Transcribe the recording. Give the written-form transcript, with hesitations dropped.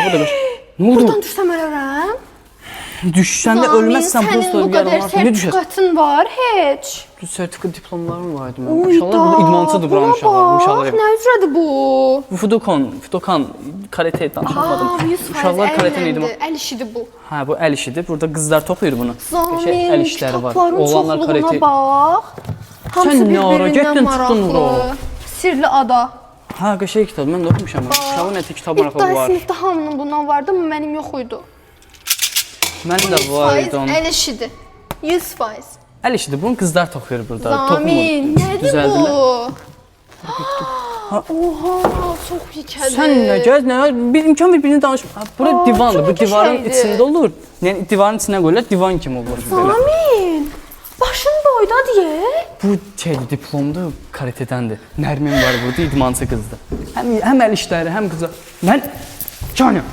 Bu da bir. Nə oldu? Buradan düşsəm ölərəm. Düşsən də ölməzsən, Sənin prosto bu qədər yaralanarsan. Nə düşəsən? sertifikatın var heç. Sertifikat diplomlarım var idi mənim. Uyda. Uşaqlar burada idmançıdır buranın Buna uşaqları. Bu uşaqlar. bax, Nə üzrədir bu? Bu Fudokan, Fudokan karate danışamadım. Aa, 100% Uşaqlar karate idman. əlləndi. Əl işidir bu. Hə, bu əl işidir. Burada qızlar toxuyur bunu. Qəşəng Zamin, əl işləri var. kitabların Oğlanlar çoxluğuna karate. bax. Hamısı Sən nə ara bir-birindən getdin, çıxdın maraqlı. ora? Sirli ada. Hə, qəşəng kitab. Mən də oxumuşam. onu. Uşağın nə kitab maraqlı İbtidai var. sinifdə hamının bundan vardı, amma mənim yox idi. Mənim də var idi 100% onun. əl işidir. 100%. Əl işidir. Bunu qızlar toxuyur burada. Zamin, Toxumur. nədir Düzəldirlər. bu? Oha, çox yekədir. Sən nə gəz, nə bir imkan ver birini danış. Ha, bura Aa, divandır. Bu çox divarın qəşəngdir. içində olur. Yəni divarın içinə qoyurlar, divan kimi olur belə. Zamin, başın boyda deyə. Bu şeydir, diplomdur, karatedəndir. Nərmin var burada, idmançı qızdır. Həm əl işləri, həm qıza. Mən Canım.